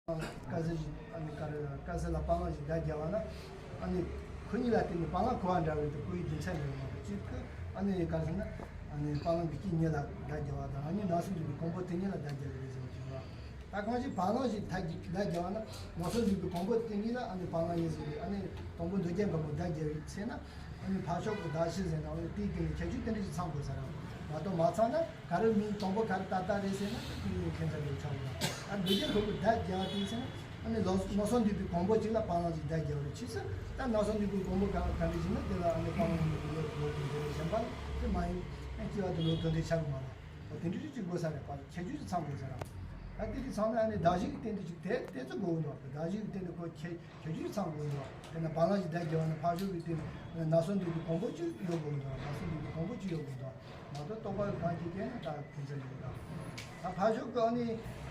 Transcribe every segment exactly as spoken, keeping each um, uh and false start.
དཀར་ཟས་ཞིག་ཨ་ནི་དཀར་དཀར་ཟས་ལ་སྤང་ལངས་ཤིག་བརྡ་རྒྱབ་པ་ན། ཨ་ནི་ཁོ་གཉིས་ལ་བརྟེན་ནས་སྤང་ལངས་ཁོ་བ་འདྲ་བའི་དུ་ཁོ་ཡི་རྒྱུ་མཚན་འདྲ་བ་མ་གཏོགས་གཅིག་གི་ཨ་ནི་ག་རེ་ཟེར་ན། ཨ་ནི་སྤང་ལངས་ཀྱི་དཀྱིལ་གཉིས་ལ་བརྡ་རྒྱབ་པ་དང་། ཨ་ནི་ནང་སོ་འདུས་པའི་གོང་བུ་དེ་གཉིས་ལ་བརྡ་རྒྱབ་པ་རེད་ཟེར་བ་ཅིག་ཡོད། ད་གང་ཞིག་སྤང་ལངས་ཤིག་ཐ་གི་བརྡ་རྒྱབ་པ་ན། ནང་སོ་འདུས་པའི་གོང་བུ་དེ་གཉིས་ལ་ཨ་ནི་སྤང་ལངས་ཡིན་ཟེར་བའི་ཨ་ནི་དང་པོ་མདོ་རྒྱན་གང་པོ་བརྡ་རྒྱབ་པའི་ཚེ་ན། ཨ་ནི་ཕར་ཕྱོགས་ཀྱི་བརྡ་ཤེས་ཟེར་ན་ཨ་ནི་དེའི་སྟེང་ནས་ཁྱད་ཆོས་དེ་འདྲ་ཞིག་ཚང་དགོས་ས་རེད། མ་གཏོགས་མ་ཚང་ན། ག་རེ་མིང་དང་པོ་ག་རེ་ཏག་ཏག་རེད་ཟེར་ན་དེ་ཁོ་ཡི་ཁྱད་མཚར་རེད་ཆགས་འགྲོ། ཨ་འདུག་ཀྱང་ཁོ་གི་བརྡ་རྒྱག་དེ་ཟེར་ན། ཨ་ནི་ལོ་ནང་སོ་འདུས་པའི་གོང་བུ་གཅིག་ལ་སྤང་ལངས་ཀྱི་བརྡ་རྒྱག་རེད། ཕྱིས་སུ་ད་ནང་སོ་འདུས་པའི་གོང་བུ་ག་ག་འདྲ་ཞིག་ན་དེ་ལ་ཨ་ནི་སྤང་ལངས་ཀྱི་ལོ་ལོ་དོན་དེ་རེད། གཞན་པ་དེ་མ་ཡིན་ཨ་སྐྱེ་བ་དེ་ལོ་དོན་དེ་ཆགས་གི་མ་རེད། ཨོ་དེ་འདྲ་ཞིག་དགོས་ས་རེད་པ། ཁྱད་ཆོས་ཞིག་ཚང་དགོས་ས་རེད། ད་དེ་དེ་ཚང་ན་ཨ་ནི་བརྡ་གཞི་གི་སྟེང་དུ་ཅིག་དེ་དེ་ཚོ་དགོས་འདུག་བརྡ་གཞི་གི་སྟེང་དུ་ཁོ་ཁྱད་ཁྱད་ཆོས་ཚང་དགོས་འདུག་དེ་ན་སྤང་ལངས་ཀྱི་བརྡ་རྒྱབ་ན་ཕར་ཕྱོགས་ཀྱི་སྟེང་ནང་སོ་འདུས་པའི་གོང་བུ་གཅིག་ཡོད་དགོས་འདུག་ནང་སོ་འདུས་པའི་གོང་བུ་གཅིག་ཡོད་དགོས་འདུག་མ་གཏོགས་རྟོག་པ་གང་གིས་བསྐྱེད་ན་ད་ཁྱད་མཚར་ཡོད་ད། ད་ཕར་ཕྱོགས་ཀྱི་ཨ་ནི་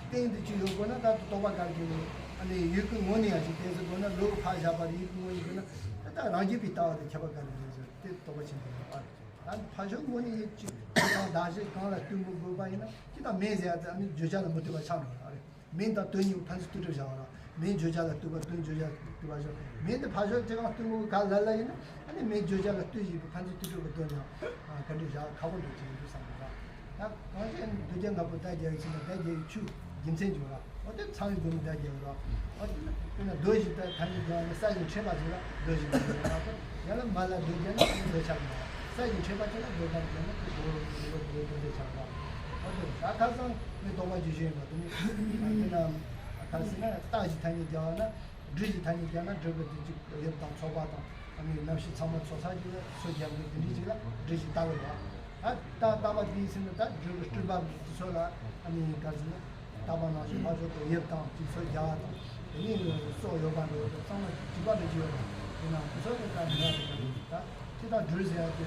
སྟེང་དུ་གཅིག་ཡོད་དགོས་ན་ད་རྟོག་པ་གང་གིས་ཨ་ནི་ཡུལ་གྱི་ངོས་ནས་ཡང་ཅིག་བསྟན་ཟེར་དགོས་ན། ལུགས་ཕར་བཞག་པ་ཡུལ་གྱི་ངོས་ནས་དགོས་ན། ད་ད་རང་རྒྱུད་པའི་ལྟ་བ་དང་ཁྱད་པར་ག་རེ་ཡོད་ཟེར་དེ་རྟོག་པ་ཆེན་པོ་ཡོད་པ་རེད། ད་ཕར་ཕྱོགས་ངོས་ནས་ཡིན་གཅིག་དེ་དང་བརྡ་གཞི་གང་ལ་བསྟུན་པ་དགོས་པ་ཡིན་ན། སྤྱིར་བཏང་མིང་ཟེར་ཡ་དེ་ཨ་ནི་བརྗོད་བྱ་ལ་མི་ལྟོས་པ་ཆགས་འགྲོ་བ་རེད། མིང་དང་དོན་གཉིས་ཕན་ཚུན་ལྟོས་གྲུབ་བྱ་བ་རེད། མིང་བརྗོད་བྱ་ལ་ལྟོས་པ། དོན་བརྗོད་བྱ་ལ་ལྟོས་པ་བྱ། མིང་དེ་ཕར་ཕྱོགས་ཅི་གང་སྟོན་དགོས་ག་ལ་ལ་ཡིན་ན། ཨ་ནི་མིང་བརྗོད་བྱ་ལ་ལྟོས་བཞིན་པའི་ཕན་ཚུན་ལྟོས་གྲུབ་ཀྱི་དོན་ཡང་ག་འདྲ་བྱ་ཁག་པོ་འགྲོ་གི་ཡིན་འདུག་བསམ་གྱི་རེད། ད་གང་ཅི་ཨ་ནི་མདོ་རྒྱན་གང་པོ་བརྡ་རྒྱག་ཡིན་ཕྱིན་ན་བརྡ་རྒྱག་ཡི་ཆུ་རྒྱུ་མཚན་བྱུང་ར། འོ་དེ་ཚང་བའི་སྒོ་ནས་བརྡ་རྒྱག་ཡོད་ར། འོ་དེ་ན་དཔེར་ན་རྡོ་ཞིག་ད་ཐ་སྙད་བརྒྱབ་ནས་ས་ཞིག་འཕྲད་པ་ཞིག་ལ་རྡོ་ཞིག་བརྡ་རྒྱག་ཡོད་ར། ཡང་ན་མ་ལ་རྡོ་བརྒྱབ་ན་རྡོ་ཆགས་ཡོད་ར། ས་ཞིག་འཕྲད་པ་ཅིག་ལ་རྡོ་ག་རེ་བརྒྱབ་ན་དེ་རྡོ་རྡོ་རྡོ་རྡོ་ཆགས་ཡོད་ར། འོ་དེ་ད་ཁ་སང་ངས་དོགས་པ་ཅིག་ཞུས་ཡོད་མ་གཏོགས་ནི། དཔེར་ན་ག་རེ་ཟེར་ན་རྟགས་ཞིག་ཐ་སྙད་བརྒྱབ་ན། སྒྲ་ཞིག་ཐ་སྙད་བརྒྱབ་ན་སྒྲ་གི་དེ་གཅིག་དབྱིབས་དང་ཚོགས་པ་དང་། ཨ་ནི་རྣམ་ཤེས་ཚང་མ་ཚོགས་ས་གཅིག་ལ་སོ་བརྒྱབ་ནས་དེ་འདྲའི་གཅིག་ལ་སྒྲ་ཞིག་བཏགས་པ་རེད། ཨ་ད་བཏགས་པ་དེའི་ཚེ་ན་ད་སྒྲ་གི་སྤྲོས་པ་དེ་ཚོ་ལ་ཨ་ནི་ག་རེ་ཟེར་ན་བཏགས་པ་ནང་བཞིན་ཕར་ཕྱོགས་ཀྱི་དབྱིབས་དང་དེ་ཚོ་བརྒྱབ་པ་དང་། དེ་ནས་སྲོག་ཡོད་པ་འདྲ་བོ་དང་ཚང་མ་སྒྲིབ་པ་འདྲ་ཅིག་ཡོད་པ་དེ་ན་དེ་ཚོ་ལ་ད་མི་ཡག་གི་ད། ཅི་ལྟར་སྒྲོལ་ཟེར་ཡ་དེ།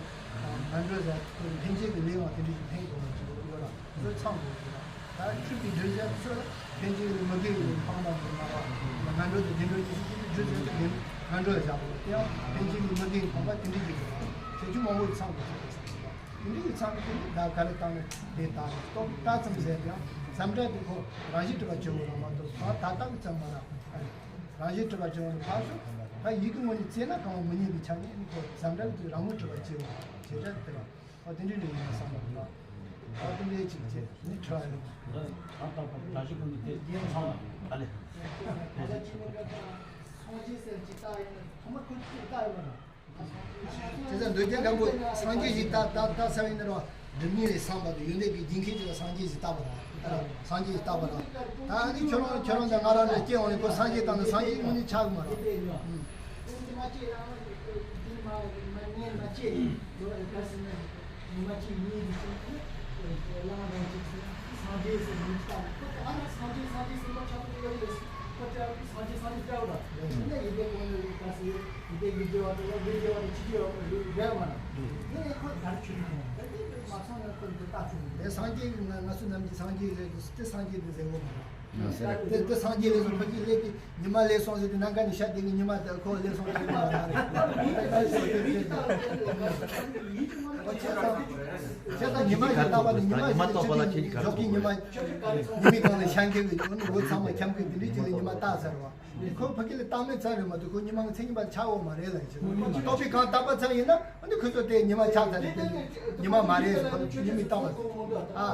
ངན་སྒྲོལ་ཟེར་ཡ་དེ་ཁོ་ལྷན་སྐྱེས་ཀྱི་ལས་ཡང་དེ་འདྲ་ཞིག་འཕེན་དགོས་པ་ཞིག་ཡོད་ལ་ཚོ་ཚང་དགོས་ཀྱི་ལ། ད་ཆོས་ཀྱི་སྒྲོལ་ཟེར་ཡ་དེ་ཚོ་ལ་ལྷན་སྐྱེས་ཀྱི་མི་དགེ་བའི་ལས་སྤང་བཏང་དགོས་མ་རེད། ངན་སྒྲོལ་དང་བདེ་སྒྲོལ་གཉིས་སུ་ཅི་སྒྲོལ་ཟེར་ཡ་དེ་ངན་སྒྲོལ་ལ་བཞག་དགོས། དེ་ཡང་ལྷན་སྐྱེས་ཀྱི་མི་དགེ་བའི་སྤོང་བ་དེ་འདྲ་ཞིག་དགོས་ལ་ཁྱད་ཆོས་མང་པོ་ཚང་དགོས་ཀྱི་རེད་བསམ་གྱི་ལ། དེ་འདྲ་ཞིག་ཚང་གི་དེ་ནི་ད་ག་རེ་བཏང་ནས་དེ་ལྟ་རེད། སྟོབས་ལྟ་ཙམ་ཟེར་ཡ་དེ་ཡང་ཙམ་སྒྲ་དེ་ཁོ་རང་བཞིན་གྲུབ་པ་བྱེད་དགོས་ལ་མ་གཏོགས་ད་ལྟ་གི་ཙམ་མ་རེད། རང་བཞིན་གྲུབ་པ་བྱུང་བ་ནི་ཕར་ཞོག་ད་ཡིད་ཀྱི་ངོས་ནས་བཙལ་ན་གང་བ་མི་རྙེད་པའི་ཆ་ནས་ནི་ཁོ་ཙམ་སྒྲ་གི་རང་ངོས་གྲུབ་པ་སྐྱེ་བ་བྱེད་སྒྲ་དེ་རང་ཨ་དེ་འདྲའི་རིགས་ཡིན་ན་བསམ་པ་རེད། ཨ་དེ་འདྲའི་ཅིག་བྱེད་ནི་ཁྲ་ཡོད། ད་ད་ད་ཞིག་ཀུན་ནི་དེ་རྒྱན་ཚང་ལ་ད་ལེ། སངས་རྒྱས་ཟེར་ཅིག་ལྟ་ཡོད་ན་ཐོག་མར་ཁོ་ཅིག་ལྟ་ཡོད་ན། དེ་ཚེ་མདོ་རྒྱན་སྒམ་པོ་སངས་རྒྱས་ཞིག་ལྟ་ལྟ་ལྟ་ས་བའི་ནི་རོ། སྒྲིབ་གཉིས་ལས་སངས་པ་དང་ཡོན་ཏན་གྱི་རྒྱུན་ཁྱེར་གྱི་ལ་སངས་རྒྱས་ཞིག་ལྟ་བ་ར། སངས་རྒྱས་ཞིག་ལྟ་བ་ར། ད་ནི་ཁྱོད་རང་ཁྱོད་རང་དང་ང་རང་ལ་སྐྱེ་འོང་ནས་ཁོ་སངས་རྒྱས་དང་ནི་སངས་རྒྱས་དངོས་གནས་ཆགས་མ་ར། ཉི་མ་གཅིག་ཡིན་ནི་ཞིག་ནི་བླ་མ་རང་གཅིག་སེ་སངས་རྒྱས་སེ་མི་ལྟ་བུ་ཁོ་ཨ་ན་སངས་རྒྱས་སངས་རྒྱས་སེ་མ་ཆགས་པ་ཡོད་རེད། ཁོ་ཅག་སངས་རྒྱས་སངས་རྒྱས་ལྟ་བུ་ར། ཡིན་ན་ཡི་གེ་ཀུན་ལ་ལྟ་སེ་ཡི་གེ་གི་རྒྱལ་བ་དང་ལ་ལས་རྒྱལ་བ་དང་ཕྱི་རྒྱལ་བ་ཀུན་ལ་རྒྱལ་བ་ར། ཡིན་ནའི་ཁོ་དར་ཆུ་ནང་ད་དེ་མ་སོང་ན་ཁོ་འདི་ལྟ་ཆུ་དེ་སངས་རྒྱས་ཀྱི་ང་ང་ཚོ་ནམ་གྱི་སངས་རྒྱས་རེད་དེ་སངས་རྒྱས་དེ་ཟེར་བོ་མ་ར། དེ་དེ་སངས་རྒྱས་ལས་སུ་ཕ་གི་ལས་དེ། ཉི་མ་ལས་སོང་ཟེར་ཏེ་ནམ་མཁའ་ནས་ཤར་དེ་གི་ཉི་མ་དེ་ཁོ་ལས་སོང་ཟེར་མ་རེད། ཁྱེད་དང་ཉི་མ་ཞིག་ལྟ་བ་དང་ཉི་མ་ཞིག་ལྟ་བ་ལ་ཁྱེད་ཀྱི་ག་རེ་ཞོགས་ཀྱི་ཉི་མ་ཉི་མའི་སྒང་ལ་ཤར་མཁན་གྱི་འོ་ནི་འོ་ཚང་མ་འཁྱམ་མཁན་དེ་འདྲའི་ཅིག་ལ་ཉི་མ་ལྟ་ཚར་བ། ཁོ་ཕ་གི་ལ་ལྟ་མེད་ཚར་རེད་མ་གཏོགས་ཁོ་ཉི་མ་ཚེ་ཉི་མ་ཆགས་འོང་མ་རེད་ལ་ཡིན་ཟེར། ལྟོ་ཕའི་སྒང་ལྟ་བ་ཚར་ཡིན་ན་འོ་ནི་ཁོ་ཚོ་དེ་ཉི་མ་ཆགས་ཚར་རེད། དེ་ཉི་མ་མ་རེད་ཟེར། ཁོ་ཚོ་ཉི་མའི་ལྟ་བ་ཨ།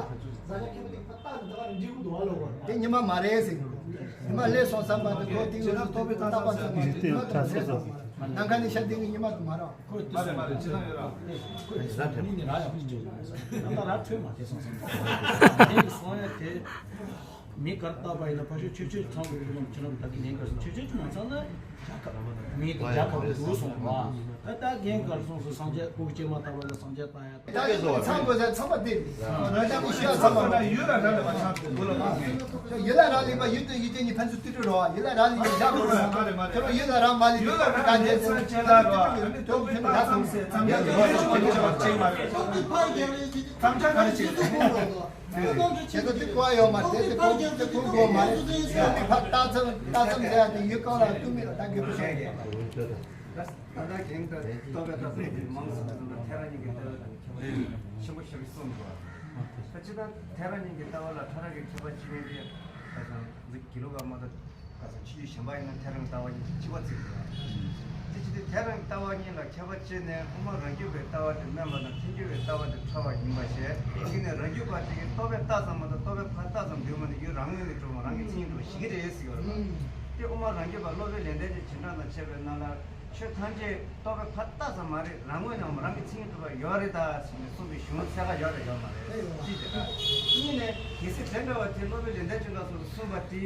དེ་ཉི་མ་མ་རེད་ཟེར། ཉི་མ་ལས་སོང་བསམ་པ་དེ་ཁོ་དེ་ཡོད་ལྟོ་ཕའི་སྟངས་ལྟ་བ་ཚོ་ནང་ཁ་ནས་ཤར་དེ་གི་ཉི་མ་དུ་མ་རེད། ཁོ་དེ་སོང་དེ་ནི་ར་ཡང་ཅིག་ཅིག་ནམ་ད་ར་འཕྲོད་མ་དེ་སོང་སོང་དེ་སོང་ཡ་དེ་མི་གར་བཏགས་པ་ཡིན་ན་ཕ་ཤོད་ཆོས་ཆོས་ཚང་དགོས་ཀྱི་ནམ་ཅི་ནམ་ད་གི་ནས་གར་སོང་ཆོས་ཆོས་ཅི་མ་ཚང་ན་རྒྱ་གར་མི་དེ་རྒྱ་གར་དུ་སོང་བ་ད་ད་རྒན་གར་སོང་སོང་སངས་རྒྱས་སྐུ་སྐྱེ་མ་ཐག་པ་ལ་སངས་རྒྱས་ད་ཡ། ད་ཡོད་ཚང་དགོས་ས་ཚང་མ་དེ་རེད། རང་ཅག་གི་ཤེས་ཡ་ཚང་མ་རེད། ཡུལ་ལ་རག་ལས་པ་ཆགས་ཏེ་དགོས་ལ་མ་ཡུལ་ལ་རག་ལས་པ་ཡུལ་དང་ཡུལ་ཅན་གཉིས་ཕན་ཚུན་ཏི་ཏི་རོ། ཡུལ་ལ་རག་ལས་ཡུལ་བཞག་དགོས་ལ་མ་ཁྱོད་རང་ཡུལ་ལ་རག་མ་ལས་ཡུལ་ལ་རག་ལས་ཚུལ་ཅན་ལ་རོ། ཨ་ནི་ཏོག་ཙམ་ལ་ཙམ་ཡུལ་ལ་རག་ལས་ཡུལ་ཅན་གཉིས་ཕན་ཚུན་ཏི་ཏི་རོ། ཙམ་ཆ་ག་རེ་བྱེད་དགོས། བྱེད་དགོས་དེ་གོ་ཡོད་མ་རེད། དེ་གོ་དེ་གོ་དགོས་མ་རེད། ཡུལ་ལ་ཕར་ལྟ་ཙམ་ལྟ་ཙམ་ཟེར་ཡ་དེ་ཡུལ་གང་ལ་ལྟོས་མེད་ལ་ད་དགོས་པ་ཞིག་རེད། ད་ལྟ་རྒན་དང་རྟོགས་པའི་ལྟ་ཚུལ་གྱི་མང་ཙམ་དང་ཐེ་རང་གཉིས་ཀྱི་ལྟ་བའི་ཐོག་ནས་ཁྱད་པར་ཆེན་པོ་ཞིག་གསུངས་འདུག་ད་ཅི་ལྟར་ཐེ་རང་གཉིས་ཀྱི་ལྟ་བ་ལ་ཕྲ་རགས་ཀྱི་ཁྱད་པར་ཅི་ཡིན་དེ་ད་ཅང་འཛི་གི་ལོ་ག་མ་ད་ ཁ་སང་ཕྱི་རྒྱུད་གཞན་པ་ཡིན་ན་ཐལ་རང་ལྟ་བ་གཉིས་གཅིག་པ་བརྩིས་འདུག་དེ་ཅི་སྟེ་ཐལ་རང་ལྟ་བ་གཉིས་ལ་ཁྱད་པར་ཕྱེ་ནས་དབུ་མ་རང་རྒྱུད་པའི་ལྟ་བ་དེ་དམན་པ་དང་ཐལ་འགྱུར་བའི་ལྟ་བ་དེ་ཕྲ་བ་ཡིན་པ་ཞེས་གཅིག་ནས་རང་རྒྱུད་པ་དེ་གིས་རྟོག་པའི་རྟགས་ཙམ་མ་གཏོགས་རྟོག་པའི་ཕར་རྟགས་ཙམ་འདུས་མ་གཏོགས་ཡུལ་རང་ངོས་ནས་གྲུབ་པ་རང་གི་མཚན་ཉིད་གྲུབ་པ་ཞིག་རེད་ཟེར་ཡོད་རེད་པ། དེ་དབུ་མ་རང་རྒྱུད་པ་སློབ་དཔོན་ལེགས་ལྡན་གྱི་བྱེ་བྲག་ནང་འཆད་པའི་ནང་ལ། ཆོས་ཐམས་ཅད་རྟོག་པའི་ཕར་རྟགས་ཙམ་མ་རེད། རང་ངོས་ནས་རང་གི་མཚན་ཉིད་གྲུབ་པ་ཡོད་རེད་ད་ཟེར་ནས་གསུངས་པའི་གཞུང་གསལ་ཁ་ཡོད་རེད་ཡོད་མ་རེད། དེ་ཡོད་པ། གཅིག་དེ་རེད། གཉིས་ནས་གལ་སྲིད་དེ་འདྲ་བ་དེ་སློབ་དཔོན་ལེགས་ལྡན་འབྱུང་གནས་སོགས་སུ་གསུངས་པ་དེ་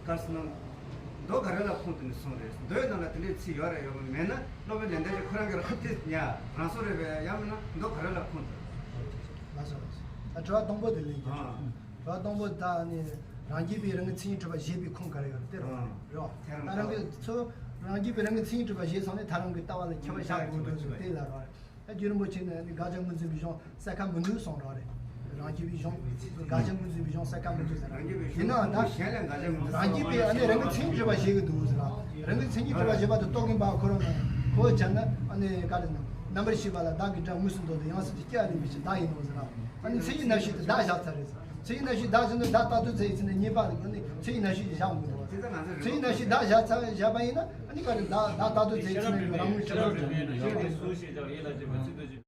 ག་ཟེར་ན་མདོ་ག་རེ་ལ་ཁུངས་གཏུགས་ནས་གསུངས་རེད། མདོའི་ནང་ལ་དེ་འདྲའི་ཚིག་ཡོད་རེད་ཡོད་མ་རེད། མེད་ན་སློབ་དཔོན་ལེགས་ལྡན་གྱིས་ཁོ་རང་གི་རང་དེ་ཡ་རང་བཟོ་རེད་པས། ཡང་མིན་ན་མདོ་ག་རེ་ལ་ཁུངས་གཏུགས། ལགས་སོ་ལགས་སོ། ད་དྲི་བ་དང་པོ་དེ་ལན་རྒྱབ། ཨ། དྲི་བ་དང་པོ་ད་ནི་རང་རྒྱུད་པའི་རང་གི་མཚན་ཉིད་གྲུབ་པ་བཞེད་པའི་ཁུངས་ག་རེ་ཡོད་རེད་དེ་རེད་པ། ཨ། རེད་པ། ཐལ་རང་ད་རང་གི་ཚུལ་རང་རྒྱུད་པའི་རང་གི་མཚན་ཉིད་གྲུབ་པ་བཞེད་སོང་ནས་ཐལ་རང་གི་ལྟ་བ་ལ་ཁྱད་པར་བཞག་དགོས་འདུག་ཟེར་དེ་ལ་རེད་པ། ད་རྒྱུ་རིན་པོ་ཆེ་ནས་ནི་དགག་བྱ་ངོས་འཛིན་པའི་གཞུང་གསལ་ཁ་མི་འདུག་གསུངས་རེད་པ། རང་རྒྱུད་པའི་གཞུང་དགག་བྱ་ངོས་འཛིན་པའི་གཞུང་གསལ་ཁ་མི་འདུག་ཟེར་རང་རྒྱུད་པའི་ཡིན་ནའང་ད་གཞུང་གཞན་ལས་དགག་བྱ་ངོས་འཛིན་རང་རྒྱུད་པའི་ཨ་ནི་རང་གི་མཚན་ཉིད་གྲུབ་པ་བཞེད་ཀྱི་འདུག་ཟེར་ར། རང་གི་མཚན་ཉིད་གྲུབ་པ་བཞེད་པ་དེ་རྟོག་གིན་པ་ཁོ་རང་ནི་ཁོ་བྱས་ན་ཨ་ནི་ག་རེ་ཟེར་ན་རྣམ་པར་ཤེས་པ་ལ་བདག་གི་སྒྲ་དངོས་སུ་འདོད་དེ་ཡང་སྲིད་དུ་སྐྱེ་བ་ལེན་པའི་ཕྱིར་བདག་ཡིན་ནོ་ཟེར་ར། ཨ་ནི་མཚན་ཉིད་རྣམ་ཤེས་དེ་བདག་བཞག་ཚར་རེད་ཟེར། མཚན་ཉིད་རྣམ་ཤེས་བདག་ཟེར་ན་བདག་ལྟ་ལྟོ་ཚེ་ཡི་ཚེ་ནས་རྙེད་པ་ལ་ཨ་ནི་མཚན་ཉིད་རྣམ་ཤེས་ཀྱིས་བཞག་མི་འདུག་བ། མཚན་ཉིད་རྣམ་ཤེས་བདག་བཞག་ཚར་བཞག་པ་ཡིན་ན་ཨ་ནི་ག་རེ་བདག་བདག་ལྟ་ལྟོ་ཚེ་ཡི་ཚེ་ནས་རང་ངོས་གྲུབ་པ་རེད།